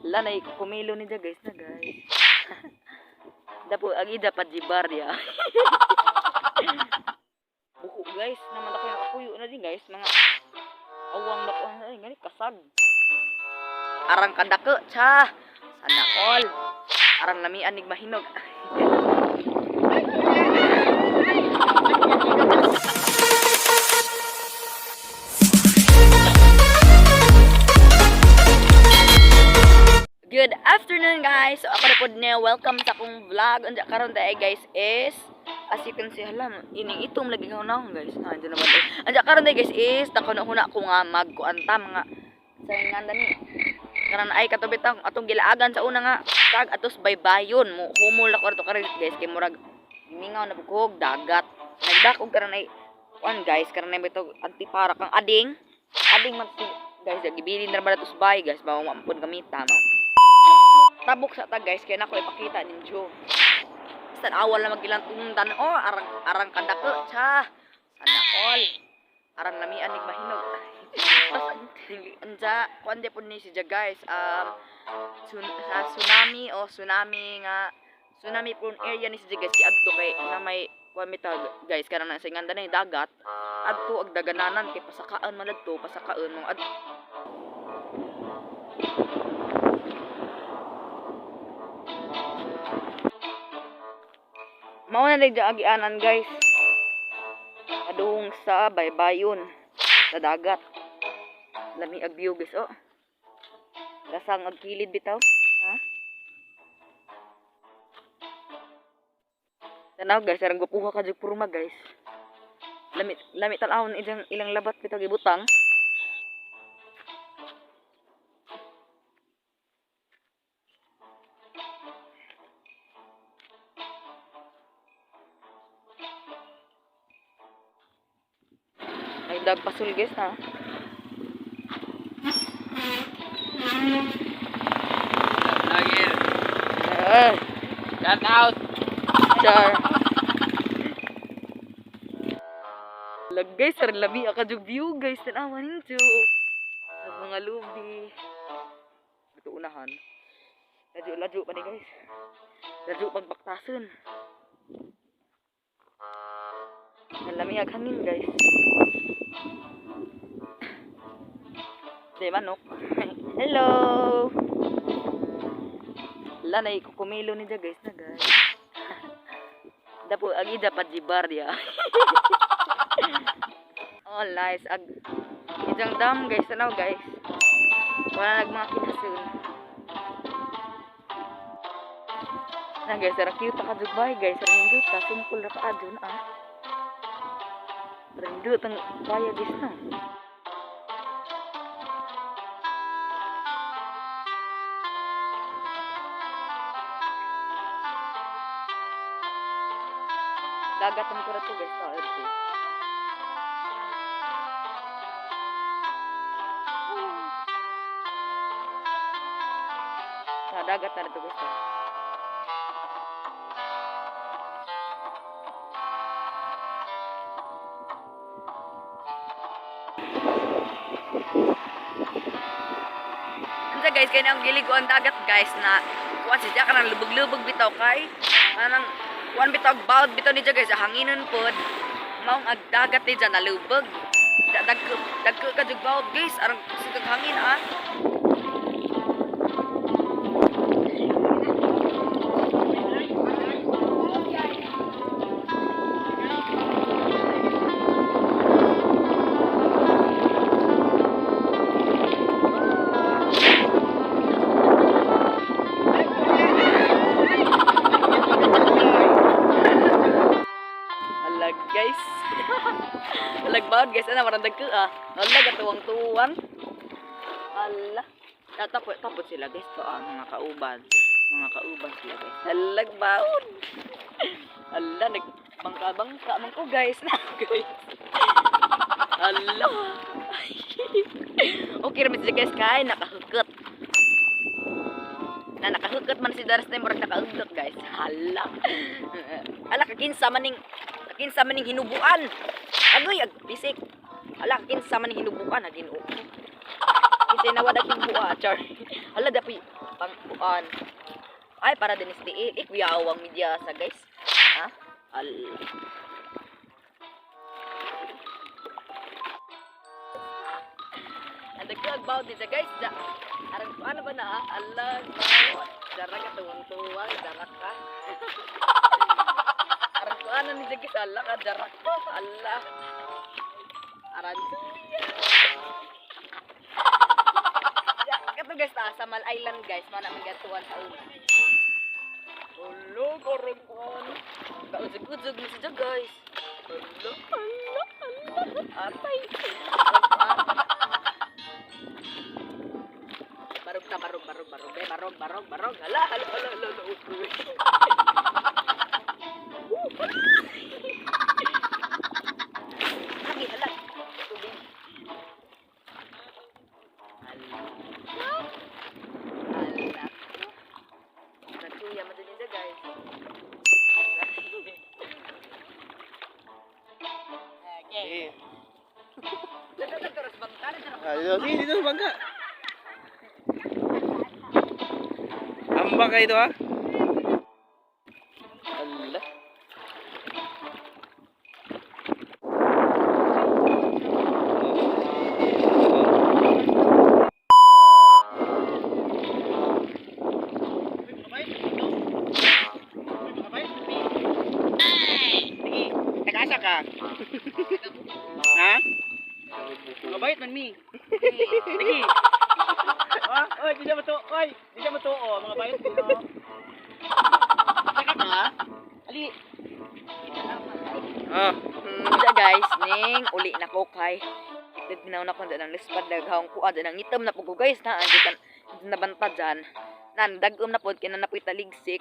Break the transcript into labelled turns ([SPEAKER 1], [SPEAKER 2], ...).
[SPEAKER 1] Hala na kumilo ni dya, guys, na guys. Dapo ang ida pa jibar ya. Buko, guys, naman ako yung kapuyo na din, guys, mga awang dako ay ngani kasag. Arang kadako cha. Sana all. Arang lamian nig mahinog. Good afternoon, guys. So ako na pod niya, welcome sa akong vlog. Unsa karon tayo, guys, is as you can see, hala ining itom lagi ka guys. Ah, andyan naman tayo. Unsa karon tayo, guys, is nakuna ko nga magkuan ta mga sa nganda ni. Karon ay katubit ang atong gilaagan sa una nga tag atos baybayon mo humol ako ato karon, guys, kay murag mingaw na bukog dagat. Nagdakog karon ay kuan, guys, karon ay bitaw antipara kang ading. Ading man guys, gibilin na naman atos bay, guys, bawo mampun kami tama. Tabok sa ta, guys, kaya nako ipakita ninyo. Basta awal na magilang tungdan oh, arang arang kadako cha. Sana all. Arang lamian nig mahinog. Anja, kuan di po ni siya, guys. Sa tsunami o tsunami nga tsunami prone area ni siya, guys, kay adto kay na may kuan mitag, guys, kanang nasa nganda na yung dagat adto ag dagananan kay pasakaan man adto pasakaon mong adto. Mao na lang agianan, guys. Adung sa baybayon sa dagat. Lami ag view, guys, oh. Lasang ag kilid bitaw. Ha? Tanaw, guys, arang gupuha ka jud purma, guys. Lami lami tan-awon ilang ilang labat bitaw gibutang. Ay dagpasul, guys, ha.
[SPEAKER 2] Vlogger.
[SPEAKER 1] Eh,
[SPEAKER 2] Shout out.
[SPEAKER 1] Char. Lag, guys, sar lami ka jug view, guys, tanawa ninyo. Sa mga lubi. Ito unahan. Ladyo ladyo pa ni, guys. Ladyo pagbaktason. Ang lami ag hangin, guys. Di manok. Hello. Lanay kukumilo ni dya, guys, na guys. Dapo ang ida pa jibar ya. Oh, nice. Ag idang dam, guys, tanaw, guys. Wala nag mga kinasun. Na guys, ara cute ka jug bay, guys. Ara nindot ta simple ra ka adun ah. Nindot ang baya, guys, no. Dagat ang kura to, guys. Oh, ito. Sa dagat na ito, guys. Oh. Unsa, guys, kay nang gilig ang dagat, guys, na kuan siya kanang lubog-lubog bitaw kay kanang kuan bitaw bawd bitaw ni guys, hanginon pod maong ag dagat ni dyan nalubog. Dagko dagko ka jug bawd, guys, arang sigag hangin ah. Alag, guys. Alag bawd, guys, ana marang dagko ah. Alag tuwang-tuwang. Ala. Ah, tapos tapos sila, guys, to ah, mga kauban. Mga kauban sila, guys. Alag bawd. Ala, nag bangka-bangka man ko, guys, na guys. Ala. Okay ra man sila, guys, kay nakahukot. Na nakahukot man si Daras na murag nakahukot, guys. Hala. Ala kakinsa maning hinubuan. Agoy ag bisik. Ala kakinsa maning hinubuan, ah, Ginoo. Kasi nawad ang hinubua, char. Hala dapi pang kuan. Ay, para din is diil. Ikuyawang media sa guys. Ha? Al. Ang dagkag bawd ni siya guys. Da. Arang ano ba na ah? Ala, bawd. Dara ka tuwang-tuwa, dara ka. Arang kuan ni siya guys. Ala ka, dara ka. Ala. Aran. Ya, kato guys ta sa Mal Island guys, mana man gatuan sa una. Ulo, korong kuan. Kauzug-uzug ni siya guys. Ulo, ala, ala. Atay. Barog ta, barog, barog, barog, eh, barog, barog, barog. Hala, hala, hala, hala, hala, utoy. Lagi, hala. Tubig. Hala. Hala. Nagsuya man din siya, guys. Okay.
[SPEAKER 2] Eh.
[SPEAKER 1] Dito,
[SPEAKER 2] Ah, dito, sige, dito sa bangka. Amba kayo ito ah.
[SPEAKER 1] Ala.
[SPEAKER 2] Sige, nag-asa ka. Ha? Mabait man mi. Sige. Ah, oy, di siya matuo. Oy, di siya matuo, mga bait no. Saka ka? Ali. Ah.
[SPEAKER 1] Da guys, ning uli na ko kay Itid na ko ng lispad daghang kuha ng ngitom na po ko guys na andi kan nabanta dyan. Nan dagom na pod kay na napoy taligsik.